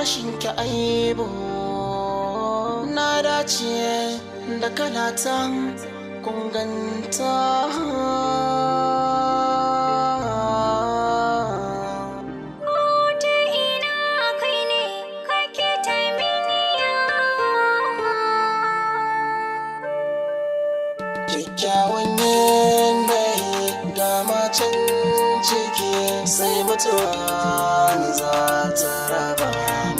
Gashin ki aibu, na dace da kalata kunganta. Ta ina kai ne kake ta mini yawo. Kyakkyawan yanayi, dama can ciki, sai mutuwa za ta raba.